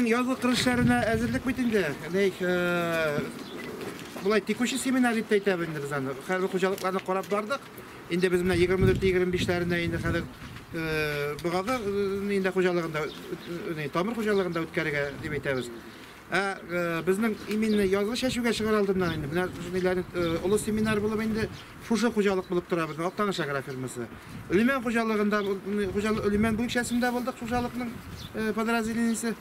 Язгы кыр эшләренә әзерлек бит инде. Болай текущий семинар дип тә әйтәбез инде без аны. Хәзер хуҗалыкларны карап бардык. Инде без менә 24-25-ләренә инде хәзер Богазы инде хуҗалыгында, Тамыр хуҗалыгында үткәрергә дип әйтәбез. Ә безнең именно язгы чәчүгә чыгар алдыннан инде менә шундыйлар олы семинар булып инде шушы хуҗалык булып тора безнең Актаныш агрофирмасы. Лимән хуҗалыгында, хуҗалык Лимән бүлекчәсендә булдык хуҗалыкның подразделениесе.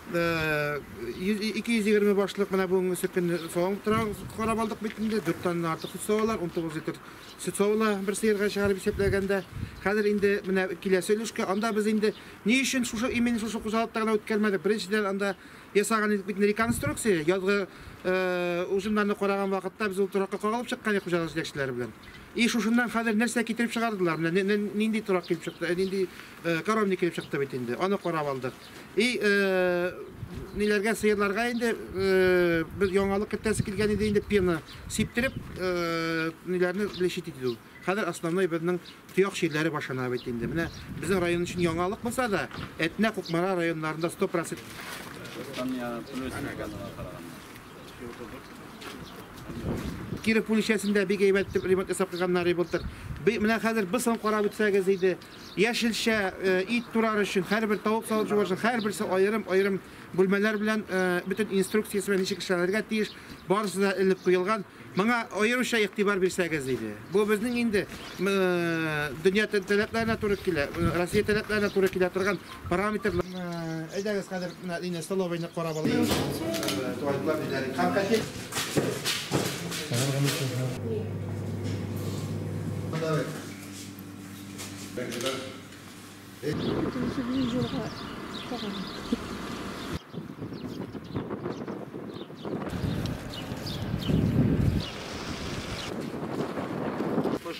220 башлык менә бүгенге көнне савым тора карап алдык бит инде. 4 тонна артык сөт савалар, 19 литр сөт савыла бер сыерга чыгарып исәпләгәндә. Хәзер инде менә киләсе өлешкә анда без инде ни өчен шушы именно шушы хуҗалыкта гына үткәрмәдек? Беренчедән, анда ясаган идек бит реконструкция. Язгы уҗымнарны караган вакытта без ул торакка кагылып чыккан идек хуҗалык җитәкчеләре белән. И шушыннан хәзер нәрсә китереп чыгардылар? Менә нинди торак килеп чыкты, нинди коровник килеп чыкты бит инде. Аны карап алдык. И ниләргә, сыерларга инде без яңалык кертәсе килгән иде инде, пена сиптереп ниләрне лечить итү. Хәзер основной безнең тояк чирләре башлана бит инде. Менә безнең район өчен яңалык булса да, Әтнә, Кукмара районнарында 100% Киров бүлекчәсендә бик әйбәт итеп ремонт ясап куйганнар былтыр. Менә хәзер бысын карап үтсәгез иде. Яшелчә, ит турар өчен, һәрбер тавык салып җибәрер өчен, һәрберсе аерым-аерым бүлмәләр белән бөтен инструкциясе белән ничек эшләнергә тиеш, барысы да элеп куелган. Моңа аеруча игътибар бирсәгез иде. Бу безнең инде дөнья таләпләренә туры килә, Россия таләпләренә туры килә торган параметрлар. Әйдәгез хәзер менә инде столовыйны карап алыйк. Туалетлар ниләр. Һәм котель.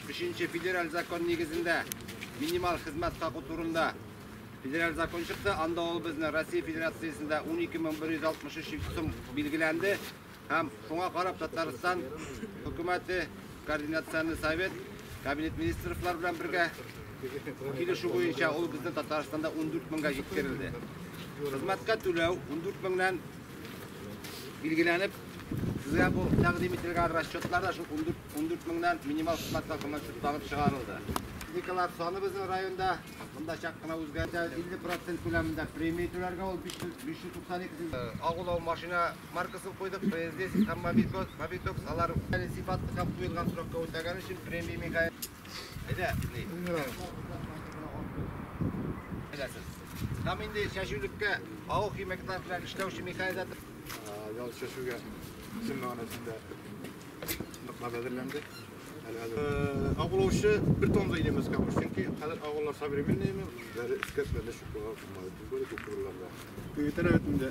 Өченче федераль закон нигезендә минималь хезмәт хакы турында федераль закон чыкты. Анда ул безне Россия Федерациясендә 12163 сум билгеләнде. Һәм шуңа карап Татарстан хөкүмәте, координационный совет, кабинет министрлар белән бергә килешү буенча ул безнең Татарстанда 14 меңгә җиткерелде. Хезмәткә түләү 14 меңнән билгеләнеп, сезгә бу тәкъдим ителгән расчетлар да шул 14 меңнән минималь хезмәт хакыннан шартланып чыгарылды. Техникалар саны безнең районда монда чак кына үзгәрде. 50% күләмендә премия түләргә ул 592 агулау машина маркасын куйдык. ПСД һәм Мобитокс алар әле сыйфатлы һәм куелган срокка үтәгән өчен премия Михаил. Әйдә, ни? Һәм инде чәчүлеккә авыл химиклар белән эшләүче механизатор Ял чәчүгә чын мәгънәсендә ныклап әзерләнде. Агулаучы бер тонна илемез калмыш, чөнки хәзер агулар современныймы, үзләре эшкәртмәдә чүп калмады, тем более күп урыннарда. Әйтәләр бит инде,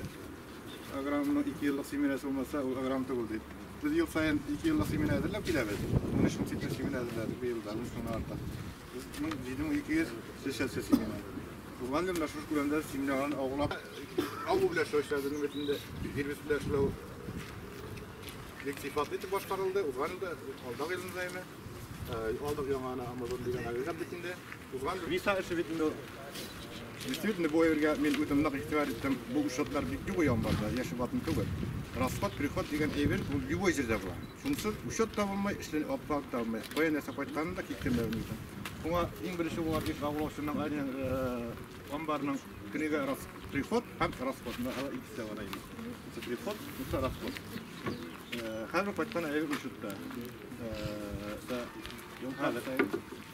агрономның 2 еллык семинарсы булмаса, ул агроном түгел дип. Без ел саен 2 еллык семинар әзерләп киләбез. 13 мең центнер семинар әзерләдек быел да, 13 меңнән артык. Без 7200 шешәсе семинар. Узган елда шушы күләмдә семинарларны агулап, агу белән эшләүчеләрнең бит инде вирус белән эшләү бик сыйфатлы итеп башкарылды. Узган елда алдагы елында әйме, алдык яңа ана Amazon дигән агрегат бит инде. Узган виса эше бит инде. Действительно, бу әйбергә мин үзем нык игътибар иттем. Бу учетлар бик юк ямбарда, яшеп атын түгел. Расход, приход дигән әйбер ул любой җирдә була. Шунсыз учет та булмый, эшләнеп алып та булмый. Кая нәрсә кайтканын да киткән дә белмисең. Шуңа иң беренче булган эш агулаучының амбарының книга приход һәм расход. Менә алар икесе дә бар инде. Бусы приход, бусы расход. Һәрбер кайткан әйбер учетта. Да,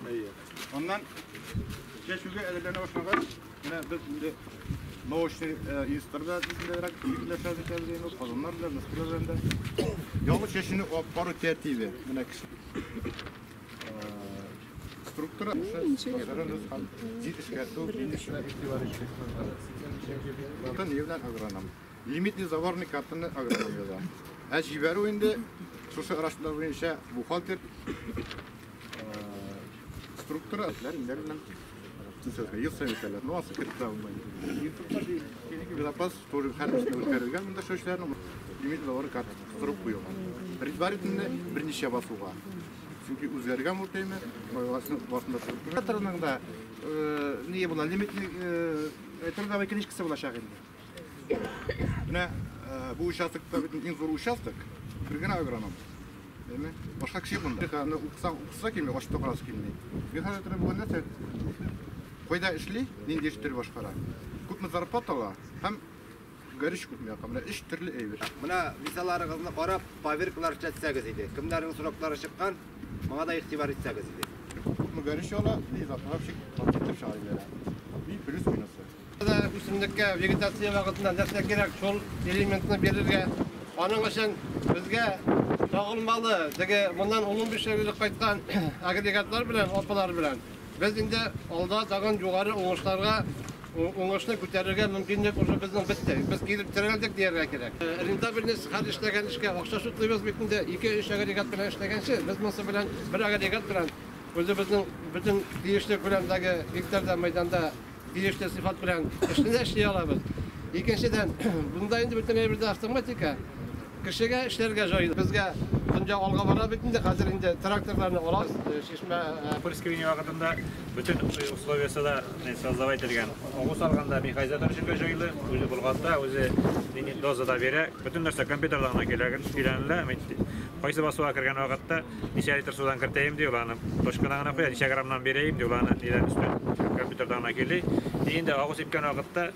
әйе. Аннан чәчүгә әзерләнә башлагач, менә без инде научный институтларда үзендәрәк билгеләшәбез, инде Казаннар белән, Мәскәү белән дә. Яңа чәчүне алып бару тәртибе. Менә кеше структура агроном. Лимитный заварный картаны агроном яза. Ә җибәрү инде шушы расчетлар буенча бухгалтер структура белән ел саен үтәләр. Ну, асы кереп булмый. Безопас тоже һәрберсенә үткәрелгән монда эшләүчеләрнең лимитный заварный карта срок куелган. Предварительно берничә басуга. Чөнки үзгәргән бу тема, башында структураның да ни була, лимитный трудовой книжкасы булачак инде. Менә бу участокта бит иң зур участок, бер генә агроном. Әйме? Башка кеше юк монда. Аны укысаң, укыса килми, ачып та карасы килми. Механизатор бүген нәрсә? Кайда эшли, нинди эш төре башкара? Күпме зарплата ала һәм горючий күпме яка? Менә өч төрле әйбер. Менә визаларыгызны карап, поверкалар эшләтсәгез иде. Кемнәрнең сроклары чыккан, моңа да игътибар итсәгез иде. Күпме горючий ала, и заправщик китеп чыга җибәрә. И плюс минусы. Үсемлеккә вегетация вакытында нәрсә кирәк, шул элементны бирергә. Аның өчен безгә тагылмалы, теге моннан 15 ел элек кайткан агрегатлар белән, апалар белән без инде алда тагын югары уңышларга, уңышны күтәрергә мөмкинлек уже безнең бетте. Без килеп терәлдек дияргә кирәк. Рентабельность һәр эшләгән эшкә акча шутлыйбыз бит инде. 2-3 агрегат белән эшләгәнче, без монысы белән бер агрегат белән үзебезнең бөтен тиешле күләмдәге гектарда мәйданда тиешле сыйфат белән эшне эшли алабыз. Икенчедән, бунда инде бөтен әйбердә автоматика. Кешегә эшләргә җай. Безгә дөнья алга бара бит инде, хәзер инде тракторларны алабыз, чишмә Опрыскивание вакытында бөтен условиясе да создавать ителгән. Агу салганда механизатор өчен дә җайлы, үзе болгатта, үзе нинди доза да бирә. Бөтен нәрсә компьютерда гына көйләнелә. Кайсы басуга кергән вакытта ничә литр судан кертәем ди, ул аны точкадан гына куя, ничә граммнан бирәем ди, ул аны нидән өстен компьютердан гына көйли. Инде агу сипкән вакытта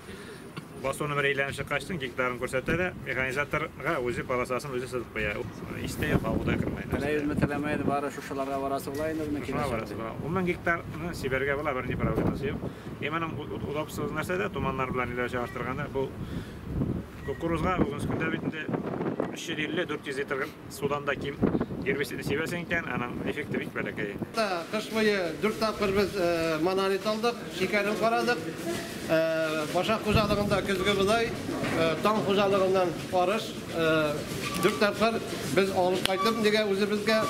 басуны бер әйләнеп чыккачтын гектарын күрсәтә дә, механизаторга үзе полосасын үзе сызып куя. Истә юк, агуда кермәй. Теләйбезме, теләмәйбез, бары шушыларга барасы була инде безнең Шуңа барасы була. 10 гектарны сибәргә була, берни проблемасы юк. И моның удобствосы нәрсәдә? Туманнар белән ниләр чагыштырганда, бу кукурузга бүгенге көндә бит инде 350-400 литр судан да ким гербицидны сибәсең икән, аның эффекты бик бәләкәй. Кыш буе 4 тапкыр без монолит алдык, шикәрен карадык. Башак хуҗалыгында көзге бодай, таң хуҗалыгыннан арыш, 4 тапкыр без алып кайтып, нигә үзебезгә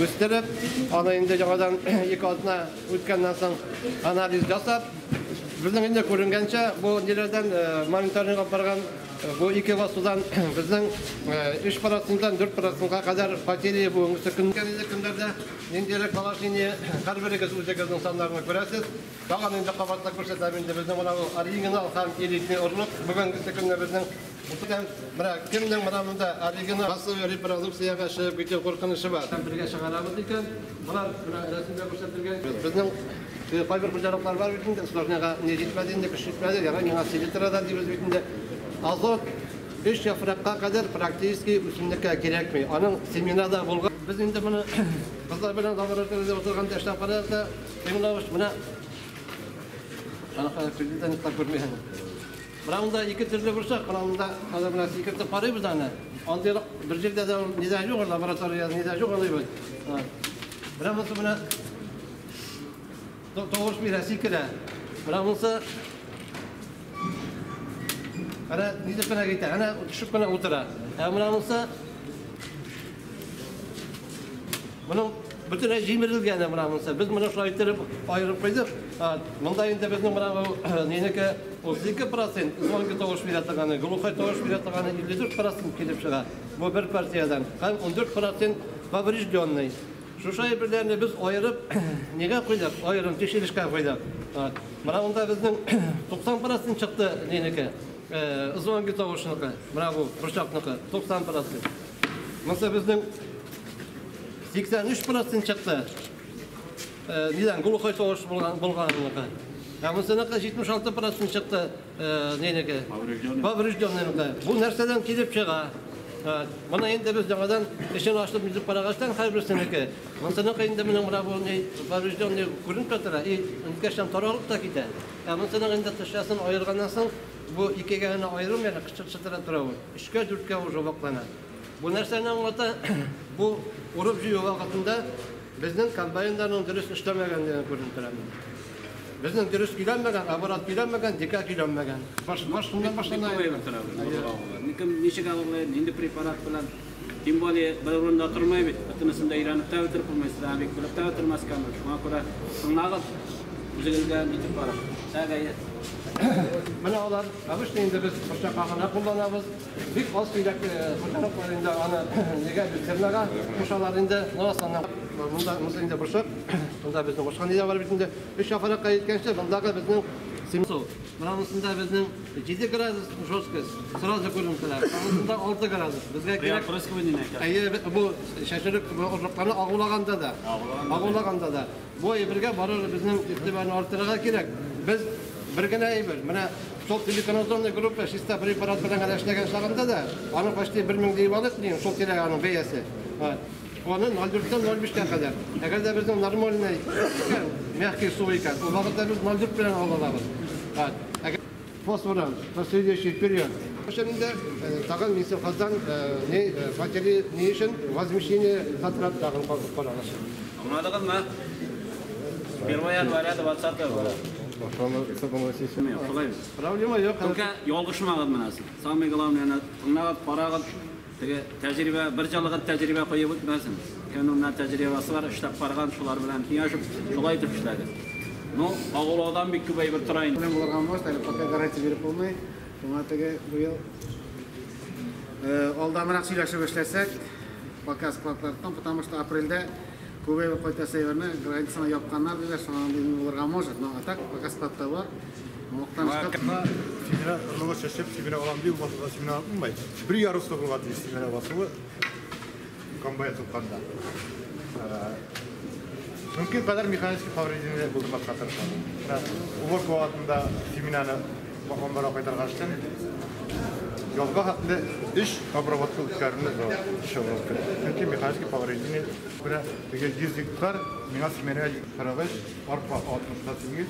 үстереп, аны инде яңадан 2 атна үткәннән соң анализ ясап, безнең инде күренгәнчә, бу ниләрдән мониторинг алып барган бу ике басудан безнең 3%-тан 4%-ка кадәр потеря бүгенге көнгә көннәрдә ниндирәк положение, һәрберегез үзегезнең саннарны күрәсез. Тагын инде кабатлап күрсәтәм инде безнең менә бу оригинал һәм элитный орлык бүгенге көндә безнең үткән менә кемнең менә монда оригинал массовый репродукциягә чыгып китү куркынычы бар. Һәм бергә чыгарабыз икән, болар менә рәсемдә күрсәтелгән. Безнең кайбер хуҗалыклар бар бит инде, сложныйга не җитмәде инде, көч җитмәде, ярай миңа селитра дибез бит инде. Азот 3 яфракка кадәр практически үсемлеккә кирәкми. Аның семенада булган. Без инде моны кызлар белән лабораториядә утырганда эшләп карадык та, тыңлавыш менә анака күздән ныклап күрмәгән. Менә монда ике төрле борчак, менә монда хәзер менә сикертеп карыйбыз аны. Андый бер җирдә дә нидә юк, лабораториядә нидә юк андый бит. Менә монысы менә тавыш бирә, сикерә. Менә монысы Әнә нидә кенә китә, әнә төшеп кенә утыра. Ә менә монысы моның бөтенләй җимерелгән менә монысы. Без моны шулай иттереп аерып куйдык. Монда инде безнең менә бу нинеке 32% звонкий тавыш бирә торганы, глухой тавыш бирә торганы 54% килеп чыга. Бу бер партиядән. Һәм 14% поврежденный. Шушы әйберләрне без аерып нигә куйдык? Аерым тикшерешкә куйдык. Менә монда безнең 90% чыкты нинеке. Звонкий тавышныкы, менә бу борчакныкы 90%. Монысы безнең 83% чыкты. Нидән глухой тавыш булганныкы. Ә монысыныкы 76% чыкты, нинеке? Поврежденныйныкы. Бу нәрсәдән килеп чыга? Моны инде без яңадан эшен ачып нитеп карагачтан һәрберсенеке. Монысыныкы инде моның менә бу ни поврежденный күренеп тә тора, и үткәчтән таралып та китә. Ә монысының инде тышчасын аерганнан соң бу икегә генә аерым, яны кычытыра тора ул. 3-кә, 4-кә уже ваклана. Бу нәрсәне аңлата? Бу урып җыю вакытында безнең комбайннарның дөрес эшләмәгәнлеген күренеп тора. Безнең дөрес көйләнмәгән, аппарат көйләнмәгән, дека көйләнмәгән. Баш шуннан башлана. Кем ничек алырлар, нинди препарат белән. Тем более бер урында тормый бит. Бөтенесен дә өйрәнеп тә бетереп булмый, сезгә бик белеп тә бетермәскә мөмкин. Шуңа күрә тыңлагыз, үзегезгә нитеп барып. Сәгәе. Менә алар обычно инде без борчакка гына кулланабыз. Бик аз сирәк хуҗалыклар инде аны нигә люцернага кушалар инде. Но основном монда монысы инде борчак. Монда безнең башка нидә бар бит инде. 3 яфракка җиткәнче мондагы безнең Менә монысында безнең 7 градус жесткость, сразу күренеп тора. Монысында 6 градус. Безгә кирәк. Әйе, бу чәчелеп орлыкларны агулаганда да. Агулаганда да. Бу әйбергә барыр безнең игътибарны арттырырга кирәк. Без бер генә әйбер, менә шул телеконозонный группа чиста препарат белән генә эшләгән чагында да, аның почти 1000 дип алык, шул тирә аның бәясе. Оны 0,4-тән 0,5-кә кадәр. Әгәр дә безнең нормальный икән, мягкий су икән, ул вакытта без 0,4 белән ала алабыз. Фосфордан на следующий период. Şimdi тагын Минсельхоздан не потери не өчен возмещение затрат тагын каралыш. Аңладыгызмы? 1 января 20 года. Проблема юк. Только ялгышмагыз менә. Самое главное, тыңлагыз, карагыз. Теге тәҗрибә, бер җалыгы тәҗрибә куеп үтмәсен. Кемнең тәҗрибәсе бар, эшләп барган, шулар белән киңәшеп, шулай итеп эшләгез. Ну, агулаудан бик күп әйбер тора инде. Булырга может, әле пока гарантия биреп булмый. Шуңа теге быел алданрак сөйләшеп эшләсәк, пока складлардан, потому что апрельдә күп әйбер кайтасы әйберне границаны япканнар диләр, шуңа булырга может, но а так пока складта бар. Семена орлыгы чәчеп, семена алам дип, басуда семена алынмай. Бер ярысы булган ди семена басуы комбайн сукканда. Мөмкин кадәр механический повреждение булдырмаска тырышабыз. Менә уборка вакытында семенаны амбарга кайтарган өчен язга хәтле 3 обработка үткәрүне зарур. Чөнки механический повреждение менә теге 100 гектар миңа семена 43, арпа 68.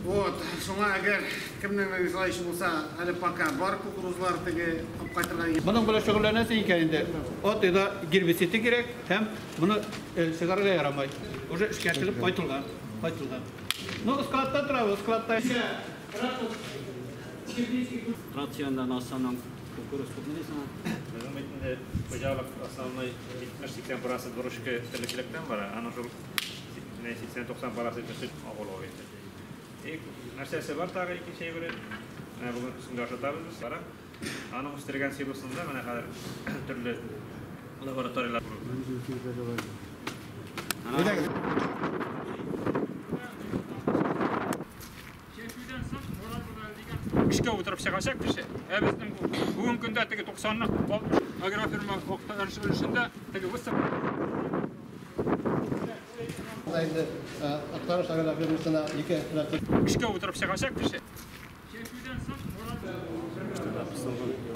Вот, шуңа әгәр кемнең желающий булса, әле пока бар кукурузлар теге алып кайтырга. Моның белән шөгыльләнәсең икән инде. От ида гербициды кирәк һәм моны чыгарырга ярамай. Уже эшкәртелеп кайтылган, кайтылган. Ну, складта торабыз, складта. Рациондан алсаң кукуруз күпме дисең? Безнең бит инде хуҗалык основной 70-80% бурычка терлекчелектән бара. Аның шул 80-90% сөт агулау инде. Нәрсәсе бар тагы икенче әйбере. Менә бүген өстендә ашатабыз без. Бара. Аның үстергән силосында менә хәзер төрле лабораторияләр. Эшкә утырып чыгачак кеше. Ә безнең бүгенге көндә теге 90-ны агрофирма Актаныш өлешендә теге высып Инде Актаныш агрофирмасына ике эшкә утырып чыгачак кеше.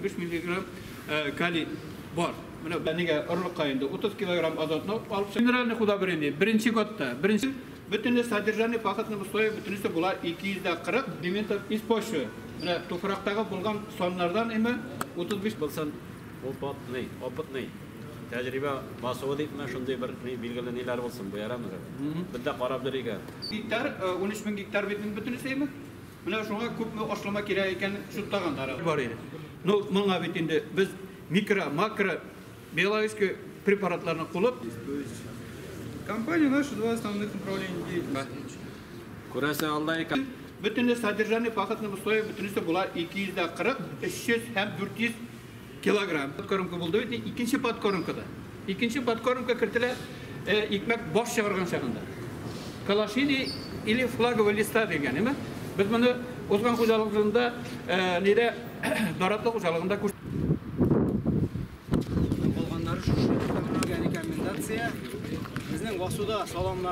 5 миллиграмм калий бар. Менә нигә орлыкка инде 30 килограмм азотны алып минеральный удобрение беренче годта, беренче бөтенләй содержание пахотного слоя бөтенесе була 240 элементов из почвы. Менә туфрактагы булган саннардан эме 35 булсын опытный, опытный. Тәҗрибә басуы дип менә шундый бер билгеле ниләр булсын, бу ярамыз. Бездә карап йөрик. Гектар 13 мең гектар бит бөтенесе эме? Менә шуңа күпме ашлама кирәк икән шуттаганнары бар иде. Ну, моңа бит инде без микро, макро биологический препаратларны кулып. Компания наша два основных направления деятельности. Күрәсең алда икән. Бөтенләй содержание пахотного слоя бөтенесе була 240, 300 һәм 400 килограмм. Подкормка булды бит, икенче подкормкада. Икенче подкормка кертелә икмәк баш чыгарган чагында. Калашини или флаговый листа дигән, әйме? Без моны узган хуҗалыгында, нидә Наратлы хуҗалыгында күрдек. Булганнары шушы рекомендация. Безнең басуда саламнар